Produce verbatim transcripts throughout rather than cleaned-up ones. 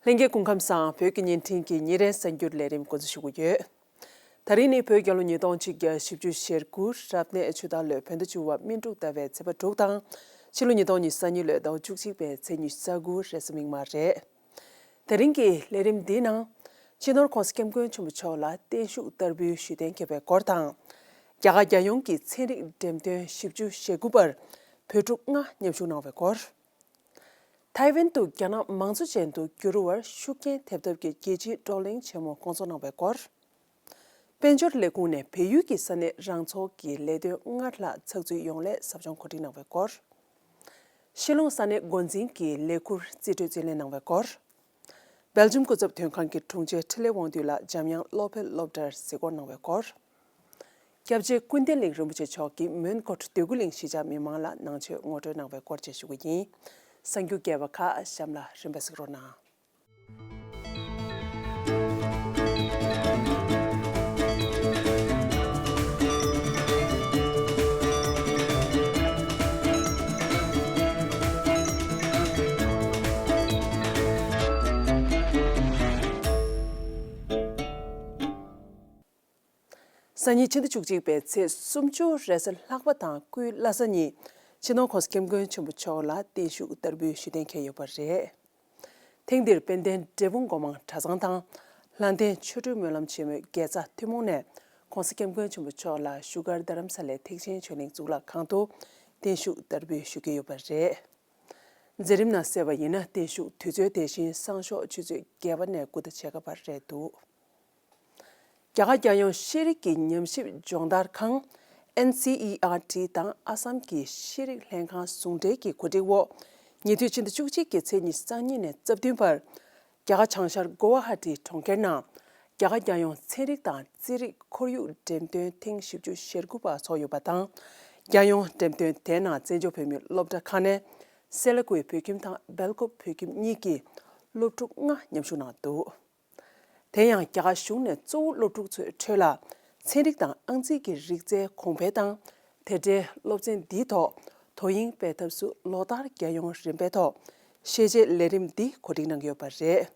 ལྷན་རྒྱས་སྐུ་ཁམས་བཟང་། བོད་ཀྱི་བརྙན་འཕྲིན་གྱི་ཉིན་རེའི་གསར་འགྱུར་ལས་རིམ་འགོ་འཛུགས་ཞུ་གི་ཡོད། ད་རིང་ནི་བོད་རྒྱལ་ལོ་ཉིས་སྟོང་གཅིག་བརྒྱ་བཞི་བཅུ་ཞེ་དགུ་རབ་གནས་ཆུ་སྟག་ལོའི་བོད་ཟླ་བཅུ་པ་སྨིན་དྲུག་ཟླ་བའི་ཚེས་པ་དྲུག་དང་། ཕྱི་ལོ་ཉིས་སྟོང་ཉི་ཤུ་རྩ་གཉིས་ལོའི་ཟླ་བ་བཅུ་གཅིག་པའི་ཚེས་ཉི་ཤུ་རྩ་དགུ་རེས་གཟའ་མིག་དམར་རེད། དེ་རིང་གི་ལས་རིམ་འདིའི་ནང་། སྤྱི་ནོར་༧གོང་ས་༧སྐྱབས་མགོན་ཆེན་པོ་མཆོག་ལ་བརྟན་བཞུགས་བསྟར་འབུལ་ཞུས་གཏན་འཁེལ་བའི་སྐོར་དང་། རྒྱ་གར་རྒྱལ་ཡོངས་ཀྱི་ཚན་རིག་འགྲེམས་སྟོན་བཞི་བཅུ་ཞེ་དགུ་པར་བོད་ཕྲུག་ལྔ་མཉམ་ཞུགས་གནང་བའི་སྐོར། ཐའེ་ཝན་དུ་རྒྱ་ནག་མང་གཙོ་ཅན་དུ་འགྱུར་བར་ཤུགས་རྐྱེན་ཐེབས་ཐབས་ཀྱི་རྒྱལ་སྤྱིའི་བགྲོ་གླེང་ཆེན་མོ་སྐོང་ཚོགས་གནང་བའི་སྐོར། དཔལ་འབྱོར་ལས་ཁུངས་ནས་བལ་ཡུལ་གྱི་ས་གནས་རང་ཚོགས་ཀྱི་ལས་དོན་སྔར་ལྷག་ཚགས་ཚུད་ཡོང་སླད་ཟབ་སྦྱོང་གོ་སྒྲིག་གནང་བའི་སྐོར། ཤི་ལོང་ས་གནས་འགོ་འཛིན་གྱི་ལས་ཁུར་རྩིས་སྤྲོད་རྩིས་ལེན་གནང་བའི་སྐོར། སྦེལ་ཇམ་སྐུ་ཚབ་དོན་ཁང་གི་དྲུང་ཆེ་འཕྲིན་ལས་དབང་འདུས་ལགས་འཇམ་དབྱངས་སློབ་དཔོན་སློབ་གྲྭར་གཟིགས་སྐོར་གནང་བའི་སྐོར། སྐྱབས་རྗེ་ཀུན་བདེ་གླིང་རིན་པོ་ཆེ་མཆོག་གིས་མོན་གྷོ་འདོད་རྒུ་གླིང་གཞིས་ཆགས་མི་མང་ལ་ནང་ཆོས་ངོ་སྤྲོད་གནང་བའི་སྐོར་བཅས་ཞུ་གི་ཡིན། གསར་འགྱུར་རྒྱས་པ་ཁག་གཤམ་ལ་རིམ་པས་གཟིགས་རོགས་གནང་། སང་ཉིན་ཕྱི་ཟླ་བཅུ་གཅིག་པའི་ཚེས་སུམ་ཅུ་རེས་གཟའ་ལྷག་པ་དང་སྐུའི་བླ་གཟའ་ཉིན་སྤྱི་ནོར་༧གོང་ས་༧སྐྱབས་མགོན་ཆེན་པོ་མཆོག་ལ་བརྟན་བཞུགས་བསྟར་འབུལ་ཞུ་གཏན་འཁེལ་ཡོད་པ་རེད། ཐེངས་འདིར་དཔལ་ལྡན་འབྲས་སྤུངས་སྒོ་མང་གྲྭ་ཚང་དང་། ལྷ་ལྡན་ཆོ་འཕྲུལ་སྨོན་ལམ་ཆེན་མོའི་དགེ་རྩ་ཐུན་མོང་ནས་༧གོང་ས་༧སྐྱབས་མགོན་ཆེན་པོ་མཆོག་ལ་བཞུགས་སྒར་རྡ་རམ་ས་ལའི་ཐེག་ཆེན་ཆོས་གླིང་གཙུག་ལག་ཁང་དུ་བརྟན་བཞུགས་བསྟར་འབུལ་ཞུ་གི་ཡོད་པ་རེད། མཛད་རིམ་ནང་གསལ་བ་ཡིན་ན། བརྟན་བཞུགས་དུས་ཚོད་དེ་བཞིན་སང་ཞོགས་ཆུ་ཚོད་བརྒྱད་པ་ནས་དགུ་དང་ཕྱེད་ཀ་བར་རེད་འདུག་རྒྱ་གར་རྒྱལ་ཡོངས་ཤེས་རིག་གི་ཉམས་ཞིབ་སྦྱོང་བརྡར་ཁང་། ཨེན་སི་ཨི་ཨར་ཊི་དང་ཨ་སམ་གྱི་ཤེས་རིག་ལྷན་ཁང་ཟུང་འབྲེལ་གྱི་གོ་སྒྲིག་འོག་ཉེ་དུས་ཕྱི་ཟླ་བཅུ་གཅིག་གི་ཚེས་ཉི་ཤུ་རྩ་གཉིས་ནས་རྩ་བདུན་བར། རྒྱ་གར་བྱང་ཤར་གོ་ཝ་ཧ་ཏི་གྲོང་ཁྱེར་ནང་། རྒྱ་གར་རྒྱལ་ཡོངས་ཚན་རིག་དང་རྩིས་རིག་ཁོར་ཡུག་འགྲེམས་སྟོན་ཐེངས་བཞི་བཅུ་ཞེ་དགུ་པ་ཚོགས་ཡོད་པ་དང་། རྒྱལ་ཡོངས་འགྲེམས་སྟོན་དེའི་ནང་བཙན་བྱོལ་བོད་མིའི་སློབ་གྲྭ་ཁག་ནས་སེ་ལ་ཀུའི་བོད་ཁྱིམ་དང་སྦེལ་ཀོབ་བོད་ཁྱིམ་གཉིས་ཀྱི་སློབ་ཕྲུག་ལྔ་མཉམ་ཞུགས་གནང་འདུག་དེ་ཡང་རྒྱ་གར་གཞུང་ནས་གཙོ་བོ་སློབ་ཕྲུག་ཚོའི་ཁྲོད་ལ་ཚན་རིག་དང་ཨང་རྩིས་ཀྱི་རིག་རྩལ་གོང་འཕེལ་དང་། དེ་འབྲེལ་སློབ་ཚན་འདིའི་ཐོག་དོ་དབྱིངས་སྤེལ་ཐབས་སུ་ལོ་ལྟར་རྒྱལ་ཡོངས་རིམ་པའི་ཐོག་ཤེས་བྱའི་ལས་རིམ་འདི་གོ་སྒྲིག་གནང་གི་ཡོད་པ་རེད།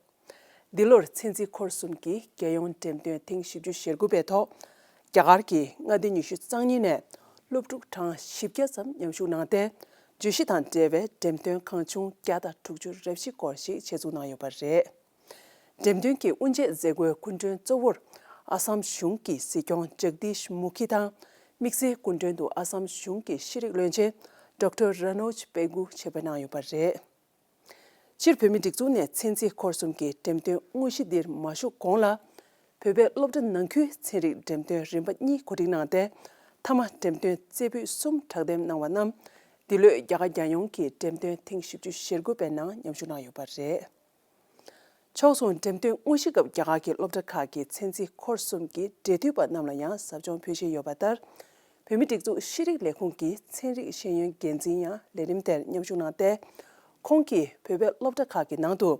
འདི་ལོར་ཚན་རྩིས་འཁོར་གསུམ་གྱི་རྒྱལ་ཡོངས་འགྲེམས་སྟོན་ཐེངས་བཞི་བཅུ་ཞེ་དགུ་པའི་ཐོག་རྒྱ་གར་གྱི་མངའ་སྡེ་ཉི་ཤུ་རྩ་གཉིས་ནས་སློབ་ཕྲུག་གྲངས་བཞི་བརྒྱ་ཙམ་མཉམ་ཞུགས་གནང་སྟེ། བརྗོད་གཞི་དང་འབྲེལ་བའི་འགྲེམས་སྟོན་ཁང་ཆུང་བརྒྱ་དང་དྲུག་ཅུ་རེ་བཞི་སྐོར་ཞིག་ཆེད་འཛུགས་གནང་ཡོད་པ་རེད། འགྲེམས་སྟོན་གྱི་དབུ་འབྱེད་མཛད་སྒོའི་སྐུ་མགྲོན་གཙོ་བོར་ཨ་སམ་གཞུང་གི་སྲིད་སྐྱོང་ཇག་དིཤ་མུ་ཁི་དང་། དམིགས་བསལ་སྐུ་མགྲོན་དུ་ཨ་སམ་གཞུང་གི་ཤེས་རིག་བློན་ཆེན་ཌོག་ཊར་ར་ནོཇ་པེ་གུ་ཆེད་ཕེབས་གནང་ཡོད་པ་རེད། སྤྱིར་བོད་མིའི་སྒྲིག་འཛུགས་ནས་ཚན་རྩིས་འཁོར་གསུམ་གྱི་འགྲེམས་སྟོན་དངོས་གཞི་འདིར་མ་ཞུགས་གོང་ལ། བོད་པའི་སློབ་གྲྭ་ནང་ཁུལ་ཚན་རིག་འགྲེམས་སྟོན་རིམ་པ་གཉིས་གོ་སྒྲིག་གནང་སྟེ། མཐའ་མ་འགྲེམས་སྟོན་རྩེ་ཕུད་གསུམ་དྲག་འདེམས་གནང་བ་རྣམས་འདི་ལོའི་རྒྱ་གར་རྒྱལ་ཡོངས་ཀྱི་འགྲེམས་སྟོན་ཐེངས་བཞི་བཅུ་ཞེ་དགུ་པའི་ནང་མཉམ་ཞུགས་གནང་ཡོད་པ་རེད། ཕྱོགས་མཚུངས་འགྲེམས་སྟོན་དངོས་གཞི་སྐབས་རྒྱ་གར་གྱི་སློབ་གྲྭ་ཁག་གི་ཚན་རྩིས་འཁོར་གསུམ་གྱི་འབྲེལ་མཐུད་པ་རྣམས་ལ་ཡང་ཟབ་སྦྱོང་ཕུལ་བཞིན་ཡོད་པ་ལྟར། བོད་མིའི་སྒྲིག་འཛུགས་ཤེས་རིག་ལས་ཁུངས་ཀྱི་ཚན་རིག་ཤེས་ཡོན་འགན་འཛིན་ཡང་ལས་རིམ་དེར་མཉམ་ཞུགས་གནང་སྟེ། ཁོང་གིས་བོད་པའི་སློབ་གྲྭ་ཁག་གི་ནང་དུ་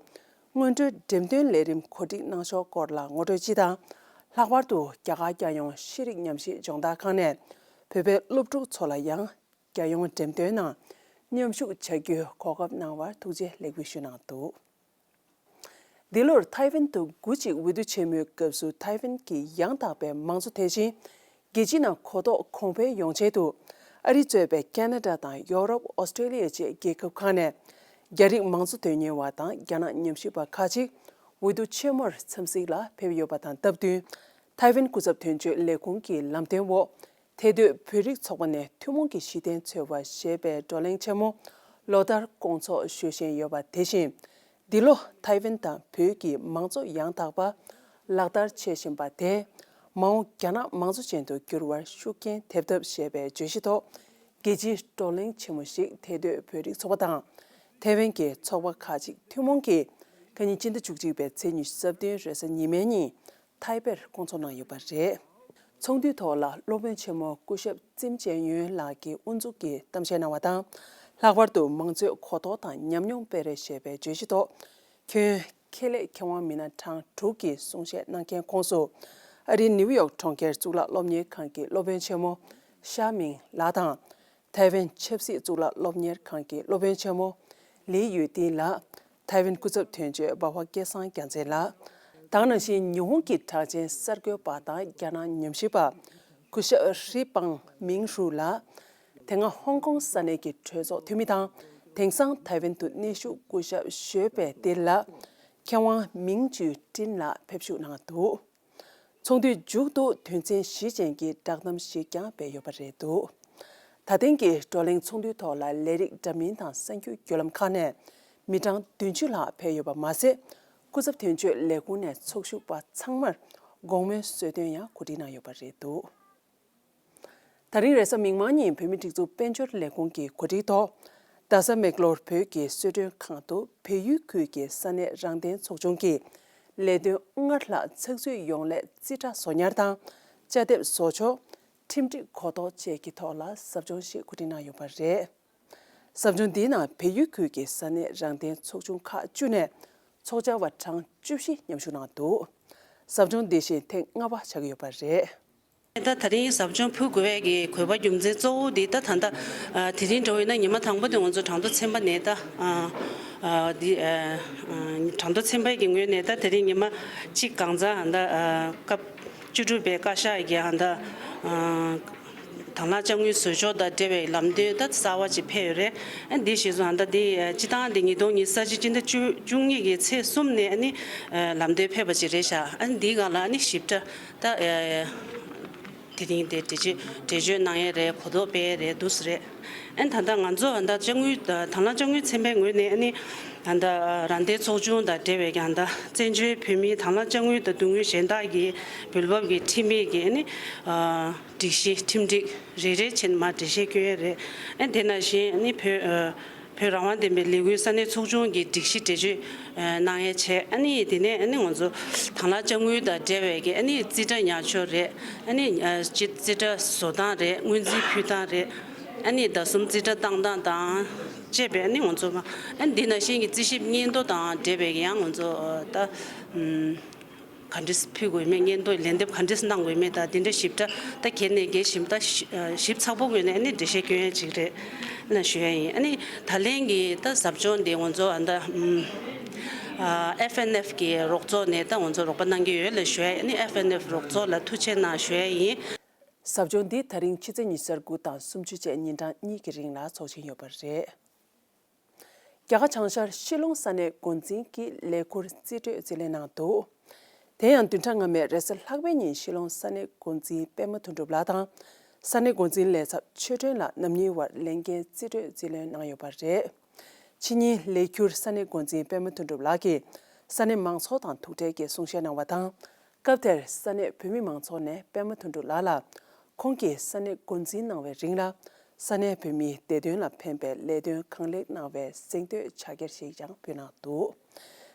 སྔོན་འགྲོའི་འགྲེམས་སྟོན་ལས་རིམ་གོ་སྒྲིག་གནང་ཕྱོགས་སྐོར་ལ་ངོ་སྤྲོད་སྤྱི་དང་། ལྷག་པར་དུ་རྒྱ་གར་རྒྱལ་ཡོངས་ཤེས་རིག་ཉམས་ཞིབ་སྦྱོང་བརྡར་ཁང་ནས་བོད་པའི་སློབ་ཕྲུག་ཚོ་ལ་ཡང་། རྒྱལ་ཡོངས་འགྲེམས་སྟོན་ནང་མཉམ་ཞུགས་བྱ་རྒྱུའི་གོ་སྐབས་གནང་བར་ཐུགས་རྗེ་ལེགས་འབུལ་ཞུས་གནང་འདུག་འདི་ལོར་ཐའེ་ཝན་དུ་དགུ་གཅིག་འོས་བསྡུ་ཆེན་མོའི་སྐབས་སུ་ཐའེ་ཝན་གྱི་ཡང་དག་པའི་མང་གཙོ་དེ་བཞིན། རྒྱལ་སྤྱིའི་ནང་གོ་རྟོགས་གོང་འཕེལ་ཡོང་ཆེད་དུ། ཨ་རི་གཙོས་པའི་ཁེ་ན་ཌ་དང་ཡོ་རོབ། ཨོ་སི་ཀྲེ་ལི་ཡ་བཅས་རྒྱལ་ཁབ་ཁག་ནས། རྒྱ་རིགས་མང་གཙོ་དོན་གཉེར་བ་དང་རྒྱ་ནག་ཉམས་ཞིབ་པ་ཁག་ཅིག་འོས་བསྡུ་ཆེན་མོར་འཚམས་གཟིགས་ལ་ཕེབས་ཡོད་པ་དང་སྟབས་བསྟུན། ཐའེ་ཝན་སྐུ་ཚབ་དོན་གཅོད་ལས་ཁུངས་ཀྱི་ལམ་སྟོན་འོག་ཐེ་སྡོད་བོད་རིགས་ཚོགས་པ་ནས་ཐུན་མོང་གི་གཞི་རྟེན་འཚོལ་བ་ཞེས་པའི་བགྲོ་གླེང་ཆེན་མོ་ལོ་ལྟར་སྐོང་ཚོགས་ཞུ་བཞིན་ཡོད་པ་དེ་བཞིན། འདི་ལོ་ཐའེ་ཝན་དང་བོད་ཀྱི་མང་གཙོ་ཡང་དག་པ་ལག་བསྟར་བྱེད་བཞིན་པ་དེས། མ་འོངས་རྒྱ་ནག་མང་གཙོ་ཅན་དུ་འགྱུར་བར་ཤུགས་རྐྱེན་ཐེབས་ཐབས་ཞེས་པའི་བརྗོད་གཞི་ཐོག་རྒྱལ་སྤྱིའི་བགྲོ་གླེང་ཆེན་མོ་ཞིག་ཐེ་སྡོད་བོད་རིགས་ཚོགས་པ་དང་། ཐའེ་ཝན་གྱི་ཚོགས་པ་ཁག་ཅིག་ཐུན་མོང་གིས་ཁ་ཉིན་སྤྱི་ཟླ་བཅུ་གཅིག་པའི་ཚེས་ཉི་ཤུ་རྩ་བདུན་རེས་གཟའ་ཉི་མའི་ཉིན། ཐའེ་པེར་སྐོང་ཚོགས་གནང་ཡོད་པ་རེད། ཚོགས་འདུའི་ཐོག་ལ་སློབ་དཔོན་ཆེན་མོ་སྐུ་ཞབས་ཙིམ་ཅན་ཡོན་ལགས་ཀྱིས་དབུ་འཛུགས་ཀྱིས་གཏམ་བཤད་གནང་བ་དང་། ལྷག་པར་དུ་མང་གཙོའི་གོ་རྟོགས་དང་ཉམས་མྱོང་སྤེལ་རེས་ཞེས་པའི་བརྗོད་གཞི་ཐོག་ཁྱོན་ཁེ་ལས་མཁས་དབང་མི་སྣ་གྲངས་དྲུག་གིས་གསུང་བཤད་གནང་མཁན་ཁོངས་སུ། ཨ་རིའི་ནིའུ་ཡོག་གྲོང་ཁྱེར་གཙུག་ལག་སློབ་གཉེར་ཁང་གི་སློབ་དཔོན་ཆེན་མོ་ཤ་མིང་ལགས་དང་། ཐའེ་ཝན་ཆབ་སྲིད་གཙུག་ལག་སློབ་གཉེར་ཁང་གི་སློབ་དཔོན་ཆེན་མོ་ལི་ཡུས་ཏིན་ལགས། ཐའེ་ཝན་སྐུ་ཚབ་དོན་གཅོད་འབའ་བ་སྐལ་བཟང་རྒྱལ་མཚན་ལགས། དེ་ག་ནང་བཞིན་ཉི་ཧོང་གི་གྲགས་ཅན་གསར་འགོད་པ་དང་རྒྱ་ནག་ཉམས་ཞིབ་པ་སྐུ་ཞབས་ཧྲི་པང་མིང་ཧྲུའུ་ལགས། དེ་སྔ་ཧོང་ཀོང་ས་གནས་ཀྱི་གྲོས་ཚོགས་འཐུས་མི་དང་དེང་སང་ཐའེ་ཝན་དུ་གནས་བཞུགས་སྐུ་ཞབས་ཞོལ་པེ་ཏེ་ལགས། མཁས་དབང་མིང་ཅུའི་ཀྲིན་ལགས་ཕེབས་ཞུགས་གནང་འདུག་ཚོགས་འདུའི་མཇུག་ཏུ་དོན་ཚན་བཞི་ཅན་གྱི་བསྒྲགས་གཏམ་ཞིག་ཀྱང་སྤེལ་ཡོད་པ་རེད་འདུག་ད་ཐེངས་ཀྱི་བགྲོ་གླེང་ཚོགས་འདུའི་ཐོག་ལ་ལས་རིགས་འདྲ་མིན་དང་གསར་འགྱུར་བརྒྱུད་ལམ་ཁག་ནས་མི་གྲངས་བདུན་ཅུ་ལྷག་ཕེབས་ཡོད་པ་མ་ཟད། སྐུ་ཚབ་དོན་གཅོད་ལས་ཁུངས་ནས་ཚོགས་ཞུགས་པ་ཚང་མར་དགོང་མོའི་གསོལ་སྟོན་ཡང་གོ་སྒྲིག་གནང་ཡོད་པ་རེད་འདུག་ད་རིང་རེས་གཟའ་མིག་དམར་ཉིན་བོད་མིའི་སྒྲིག་འཛུགས་དཔལ་འབྱོར་ལས་ཁུངས་ཀྱིས་གོ་སྒྲིག་ཐོག་རྡ་ས་མེག་ལོར་བོད་ཀྱི་གསོལ་མགྲོན་ཁང་དུ་བལ་ཡུལ་ཁུལ་གྱི་ས་གནས་རང་བདེན་ཚོགས་ཆུང་གི་ལས་དོན་སྔར་ལྷག་ཚགས་ཚུད་ཡོང་སླད་རྩིས་ཁྲ་བཟོ་ཉར་དང་། དཔྱ་དེབ་བཟོ་ཕྱོགས། ཁྲིམས་སྒྲིག་གོ་རྟོགས་བཅས་ཀྱི་ཐོག་ལ་ཟབ་སྦྱོང་ཞིག་གོ་སྒྲིག་གནང་ཡོད་པ་རེད། ཟབ་སྦྱོང་འདིའི་ནང་བལ་ཡུལ་ཁུལ་གྱི་ས་གནས་རང་བདེན་ཚོགས་ཆུང་ཁག་བཅུ་ནས་ཚོགས་བཅར་བ་གྲངས་བཅུ་བཞི་མཉམ་ཞུགས་གནང་འདུག་ཟབ་སྦྱོང་འདི་བཞིན་ཐེངས་ལྔ་པ་ཆགས་ཀྱི་ཡོད་པ་རེད། ད་ད་རིང་ཟབ་སྦྱོང་ཕུལ་དགོས་པའི་གི་དགོས་པ་རྒྱུ་མཚན་གཙོ་བོ་འདི་ད་ད་ལྟ་ཨ་དེ་རིང་འགྲོ་བས་ན་ཉི་མ་དང་པོ་དེ་ང་ཚོ་གྲངས་ཐོ་ཚན་པ་ནས་ད་ཨ་ཨ་འདི་ཨ་ཨ་གྲངས་ཐོ་ཚན་པའི་གི་ངོས་ནས་ད་དེ་རིང་ཉི་མ་གཅིག་གང་ཚ་ད་ཨ་སྐབས་བཅུ་དྲུག་པའི་བཀའ་ཤག་གི་ཨ་ད་ཨ་དང་བླངས་དཔྱ་དངུལ་བཟོ་ཕྱོགས་དང་འབྲེལ་བའི་ལམ་སྟོན་ད་གསར་བ་ཅིག་ཕེབས་ཡོད་རེད། ཨ་འདི་ཞེས་སོ་ཨ་ད་འདི་ཨ་སྤྱི་བཏང་འདི་ཉིས་སྟོང་ཉི་ཤུ་རྩ་གཅིག་སྤྱི་ཟླ་བཅུ་བཅུ་གཉིས་ཀྱི་ཚེས་གསུམ་ནས་ཨ་ནི་ཨ་ལམ་སྟོན་ཕེབས་པ་ཅིག་རེད་ཤག་ཨ་འདིའི་སྒང་ལ་ཨ་ནི་ཞིབ་ཕྲ་ད་ཨ་དེ་རིང་དེ་འགྲེལ་བརྗོད་འགྲེལ་བརྗོད་གནང་ཡས་རེད། གོ་རྟོགས་སྤེལ་ཡས་རེད་འདུག་སེ་རེད། ཨན་ད་ལྟ་ང་ཚོ་ཨ་ད་དཔྱ་དངུལ་དང་བླངས་དཔྱ་དངུལ་ཚན་པའི་ངོས་ནས་ཨ་ནི་ད་ལྟ་རང་བདེན་ཚོགས་ཆུང་དང་འབྲེལ་བའི་ཀྱང་ད་བཙན་བྱོལ་བོད་མིའི་དང་བླངས་དཔྱ་དངུལ་དང་དོན་དངུལ་གཞན་དག་གི་འབུལ་འབབ་ཀྱི་ཁྲིམས་ཡིག་གི་ཨ་ནི་སྒྲིག་གཞི་ཁྲིམས་སྒྲིག་རེ་རེ་བྱས་ནས་མར་འགྲེལ་བཤད་སྐྱོན་ཡས་རེད། ཨན་དེ་ནང་བཞིན་ཨ་ནི་བོད་བོད་རང་དབང་ལྡན་པའི་ལས་འགུལ་ས་གནས་ཚོགས་ཆུང་གི་སྒྲིག་གཞི་འགྲེལ་བརྗོད་གནང་ཡས་བྱས། ཨ་ནི་དེ་ནས་ཨ་ནི་ང་ཚོ་དང་བླངས་དཔྱ་དངུལ་དང་འབྲེལ་བའི་གི་ཨ་ནི་རྩིས་ཁྲ་ཉར་ཕྱོགས་རེད། ཨ་ནི་རྩིས་ཁྲ་བཟོ་སྟངས་རེད། སྔོན་རྩིས་ཕུལ་སྟངས་རེད། ཨ་ནི་ཟླ་གསུམ་རྩིས་ཁྲ་བཏང་སྟངས་དང་བཅས་པའི་ཨ་ནི་ང་ཚོ་ཨ་ནི་འདི་ནང་བཞིན་གྱི་རྩིས་ཞིབ་སྙན་ཐོ་དང་འབྲེལ་བའི་ཡང་ང་ཚོ་ད་ཨམ་ག་འདྲས་ཕུལ་དགོས་མེད། སྙན་ཐོ་ལན་འདེབས་ག་འདྲས་གནང་དགོས་མེད་ད་དེ་འདྲ་ཞིབ་ཕྲ་ད་གལ་ནས་གལ་ཞིབ་ད་ཞིབ་ཚགས་པོ་ངོས་ནས་ཨ་ནི་འགྲེལ་བཤད་སྐྱོན་ཡས་ཅིག་རེད་ན་ཞུ་ཡ་ཡིན། ཨ་ནི་ད་ལན་གྱི་ད་ཟབ་སྦྱོང་འདི་ང་ཚོ་ཨ་ད་ཨམ་ཨ་ཨེཕ་ཨེན་ཨེཕ་གི་རོགས་ཚོགས་ནས་ད་ང་ཚོ་རོགས་པ་གནང་གི་ཡོད་ལ་ཞུ་ཡ་ཡིན། ཨ་ནི་ཨེཕ་ཨེན་ཨེཕ་རོགས་ཚོགས་ལ་ཐུགས་རྗེ་གནང་ཞུ་ཡ་ཡིན། ཟབ་སྦྱོང་འདི་ད་རིང་ཕྱི་ཚེས་ཉི་ཤུ་རྩ་དགུ་དང་སུམ་ཅུ་བཅས་ཉིན་གྲངས་གཉིས་ཀྱི་རིང་ལ་འཚོགས་བཞིན་ཡོད་པ་རེད། རྒྱ་གར་བྱང་ཤར་ཤི་ལོང་ས་གནས་འགོ་འཛིན་གྱིས་ལས་ཁུར་རྩིས་སྤྲོད་རྩིས་ལེན་གནང་འདུག་དེ་ཡང་བདུན་ཕྲག་སྔ་མའི་རེས་གཟའ་ལྷག་པའི་ཉིན་ཤི་ལོང་ས་གནས་འགོ་འཛིན་པད་མ་དོན་གྲུབ་ལགས་དང་ས་གནས་འགོ་འཛིན་ལས་ཚབ་ཆོས་སྒྲོན་ལགས་རྣམ་གཉིས་བར་ལས་འགན་རྩིས་སྤྲོད་རྩིས་ལེན་གནང་ཡོད་པ་རེད། ཕྱི་ཉིན་ལས་འཁྱུར་ས་གནས་འགོ་འཛིན་པད་མ་དོན་གྲུབ་ལགས་ཀྱིས་ས་གནས་མང་ཚོགས་དང་ཐུག་འཕྲད་ཀྱིས་གསུང་བཤད་གནང་བ་དང་། སྐབས་དེར་ས་གནས་བོད་མི་མང་ཚོགས་ནས་པད་མ་དོན་གྲུབ་ལགས་ལ་ཁོང་གིས་ས་གནས་འགོ་འཛིན་གནང་བའི་རིང་ལ་ས་གནས་བོད་མིའི་བདེ་དོན་ལ་ཕན་པའི་ལས་དོན་གང་ལེགས་གནང་བའི་གཟེངས་བསྟོད་ཕྱག་འཁྱེར་ཞིག་ཀྱང་ཕུལ་གནང་འདུག་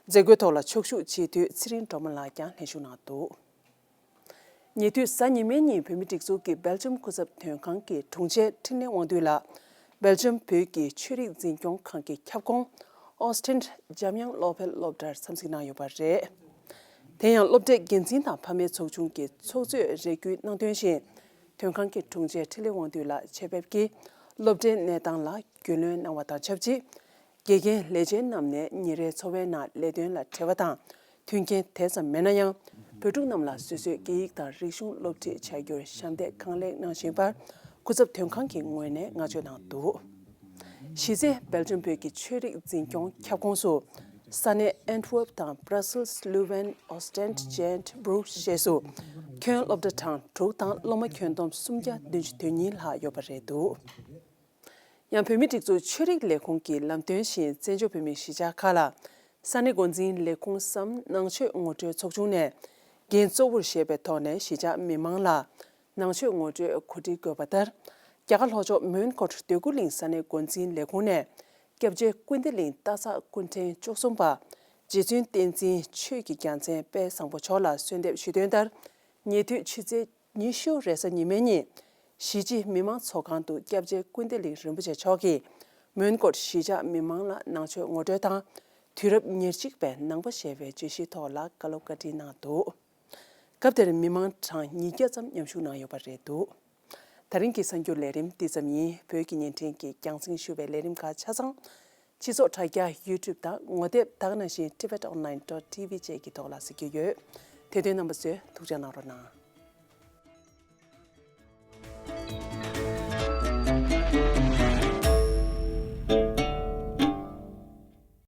མཛད་སྒོའི་ཐོག་ལ་ཕྱོགས་བཞུགས་སྤྱི་འཐུས་ཚེ་རིང་སྒྲོལ་མ་ལགས་ཀྱང་ལྷན་ཞུགས་གནང་འདུག་ཉེ་དུས་གཟའ་ཉི་མའི་ཉིན་བོད་མིའི་སྒྲིག་འཛུགས་ཀྱི་སྦེལ་ཇམ་སྐུ་ཚབ་དོན་ཁང་གི་དྲུང་ཆེ་འཕྲིན་ལས་དབང་འདུས་ལགས་སྦེལ་ཇམ་བོད་ཀྱི་ཆོས་རིག་འཛིན་སྐྱོང་ཁང་གི་ཁྱབ་ཁོངས་ཨོ་སི་ཊན་འཇམ་དབྱངས་བློ་འཕེལ་སློབ་གྲྭར་འཚམས་གཟིགས་གནང་ཡོད་པ་རེད། དེ་ཡང་སློབ་གྲྭའི་འགན་འཛིན་དང་ཕ་མའི་ཚོགས་ཆུང་གི་ཚོགས་གཙོས་རེ་སྐུལ་གནང་དོན་བཞིན། དོན་ཁང་གི་དྲུང་ཆེ་འཕྲིན་ལས་དབང་འདུས་ལགས་ཆེད་ཕེབས་ཀྱིས་སློབ་གྲྭའི་གནས་སྟངས་ལ་རྒྱུས་ལོན་གནང་བ་དང་ཆབས་ཅིག་དགེ་རྒན་ལས་བྱེད་རྣམས་ནས་ཉིན་རེའི་འཚོ་བའི་ནང་ལས་དོན་ལ་བྲེལ་བ་དང་མཐུན་རྐྱེན་དེ་ཙམ་མེད་ན་ཡང་། བོད་ཕྲུག་རྣམས་ལ་སོ་སོའི་སྐད་ཡིག་དང་རིག་གཞུང་སློབ་ཁྲིད་བྱ་རྒྱུར་ཞབས་འདེགས་གང་ལེགས་གནང་བཞིན་པར་སྐུ་ཚབ་དོན་ཁང་གི་ངོས་ནས་བསྔགས་བརྗོད་གནང་འདུག་གཞི་རྩའི་སྦེལ་ཇམ་བོད་ཀྱི་ཆོས་རིག་འཛིན་སྐྱོང་ཁྱབ་ཁོངས་སུ། ས་གནས་ཨན་ཊི་ཝེབ་དང་བྷ་ར་སིལ། ལུ་ཝེན། ཨོ་སི་ཊན། ཇེན་ཊ། སྦུ་རུག་ཤེས་སུ་ཁྱོན་སློབ་གྲྭ་གྲངས་དྲུག་དང་སློབ་མ་ཁྱོན་བསྡོམས་སུམ་བརྒྱ་བདུན་ཅུ་དོན་གཉིས་ལྷག་ཡོད་པ་རེད་འདུག་ཡང་བོད་མིའི་སྒྲིག་འཛུགས་ཆོས་རིག་ལས་ཁུངས་ཀྱི་ལམ་སྟོན་བཞིན་བཙན་བྱོལ་བོད་མིའི་གཞིས་ཆགས་ཁག་ལ་ས་གནས་འགོ་འཛིན་ལས་ཁུངས་སམ་ནང་ཆོས་ངོ་སྤྲོད་ཚོགས་ཆུང་ནས་འགན་གཙོ་བོར་བཞེས་པའི་ཐོག་ནས་གཞིས་ཆགས་མི་མང་ལ། ནང་ཆོས་ངོ་སྤྲོད་གོ་སྒྲིག་དགོས་པ་ལྟར། རྒྱ་གར་ལྷོ་ཕྱོགས་མོན་གྷོ་འདོད་རྒུ་གླིང་ས་གནས་འགོ་འཛིན་ལས་ཁུངས་ནས་སྐྱབས་རྗེ་ཀུན་བདེ་གླིང་སྟག་ཚང་སྐུ་ཕྲེང་བཅུ་གསུམ་པ་རྗེ་བཙུན་བསྟན་འཛིན་ཆོས་ཀྱི་རྒྱལ་མཚན་དཔལ་བཟང་པོ་མཆོག་ལ་གསོལ་འདེབས་ཞུས་དོན་ལྟར། ཉེ་དུས་ཕྱི་ཚེས་ཉི་ཤུ་རེས་གཟའ་ཉི་མའི་ཉིན་གཞིས་བྱེས་མི་མང་ཚོགས་ཁང་དུ་སྐྱབས་རྗེ་ཀུན་བདེ་གླིང་རིན་པོ་ཆེ་མཆོག་གིས་མོན་གྷོ་གཞིས་ཆགས་མི་མང་ལ་ནང་ཆོས་ངོ་སྤྲོད་དང་། དུས་རབས་ཉེར་གཅིག་པའི་ནང་པ་ཞེས་པའི་བརྗོད་གཞིའི་ཐོག་ལ་བཀའ་སློབ་བཀའ་དྲིན་གནང་འདུག་སྐབས་དེར་མི་མང་གྲངས་ཉིས་བརྒྱ་ཙམ་མཉམ་ཞུགས་གནང་ཡོད་པ་རེད་འདུག་ད་རིང་གི་གསར་འགྱུར་ལས་རིམ་འདི་ཙམ་ཡིན། བོད་ཀྱི་བརྙན་འཕྲིན་གྱིས་རྒྱང་སྲིང་ཞུ་བའི་ལས་རིམ་ཁག་ཆ་ཚང་ སྤྱི་ཚོགས་དྲ་རྒྱ་YouTube་དང་ངོ་དེབ་ད་ག་ནང་བཞིན་tibet online dot tv་བཅས་ཀྱི་ཐོག་ལ་གཟིགས་རྒྱུ་ཡོད། དེ་དོན་རྣམ་པ་ཚོས་ཐུགས་ཅག་གནང་རོགས་གནང་།